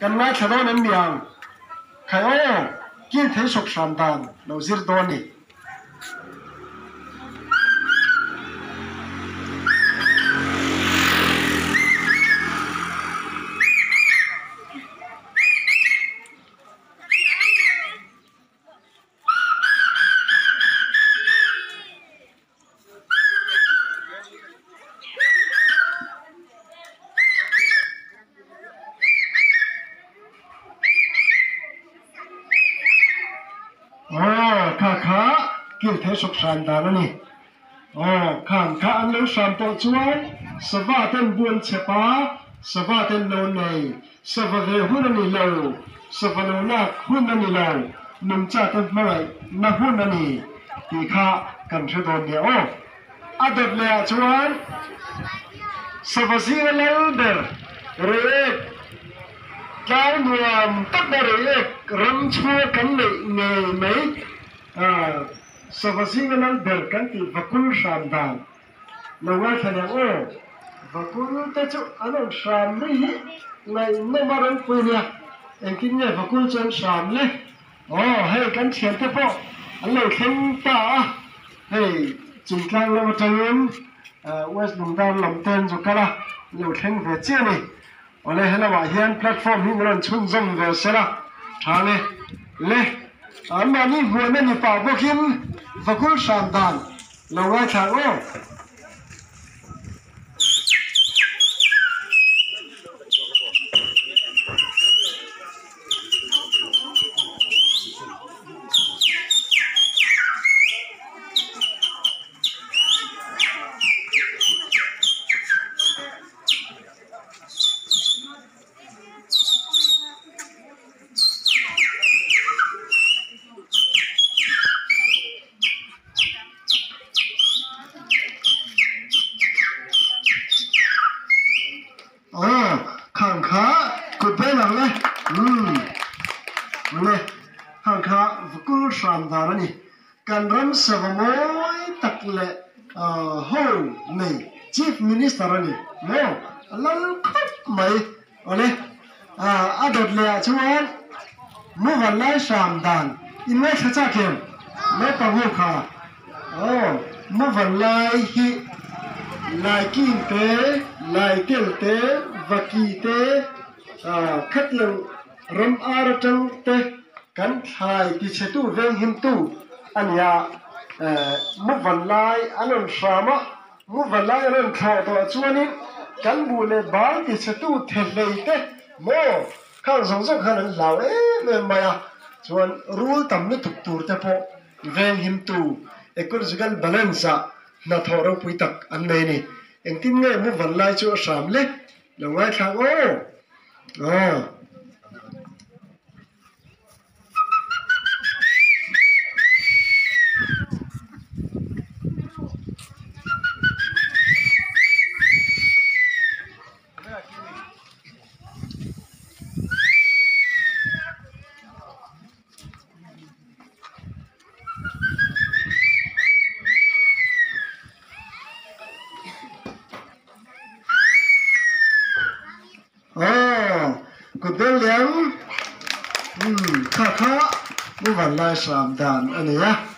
Kan ngaithla dawn em niang? Khai aw, kil thei sawk hram dan lo zir dawn ni. Aw kha kha kil thei sawk hran dan a ni. Aw khang kha an lo hran tawh chuan sava ten buan chep a, sava ten lo nei, sava ve hun a ni lo, sava lo lak hun a ni lo, nungcha te hmangaih na hun a ni tih kha kan hre dawn nia aw. A dawt leh ah chuan sava zinga lal ber Reiek tlang nuam tak a Reiek ram chhunga kan neih ngei mai sava zinga lal ber kan tih Vakul hram dan lo ngaithla leh ang aw. Vakul te chu an rawn hram mai hi ngaihnawm a ropui nia, engtin nge Vakul chu an hram le? Aw hei kan thiante pawh an lo thleng ta a, hei Chungtlang lam atangin West Lungdar lam te an zu kal a, an lo thleng ve chiah a ni. Awle helamah hian platform hi min rawn chhunzawm ve sela tha le le anmahni hmuahna ni pah bawkin Vakul hram dan lo ngaithla ang aw. Aw khang kha kut vel ang le umm le khang kha vukul hram dan a ni kan ram sava mawi tak leh ho nei chief minister a ni maw a lal khawp mai awle a dawt leh ah chuan muvan lai hram dan in ngaithla chak em naupang ho kha Aw, muvan lai hi laiking te, laitel te, vaki te, khatiang ram ar atang te kan thlai tichhetu venghimtu a ni a. Muvan lai an rawn hram a, muvan lai an rawn thlawh tawh chuanin kan buh leh bal tichhetu thehlei te maw khang zawng zawng khan an hlau em em mai a, chuan rul tam lutuk tur te pawh Venghimtu ecological balance ah hnathawh ropui tak an nei a ni. Engtin nge muvan lai chu a hram le? Lo ngaithlak aw. Aw. Aw kut bel liam kha kha muvan lai hram dan a ni a.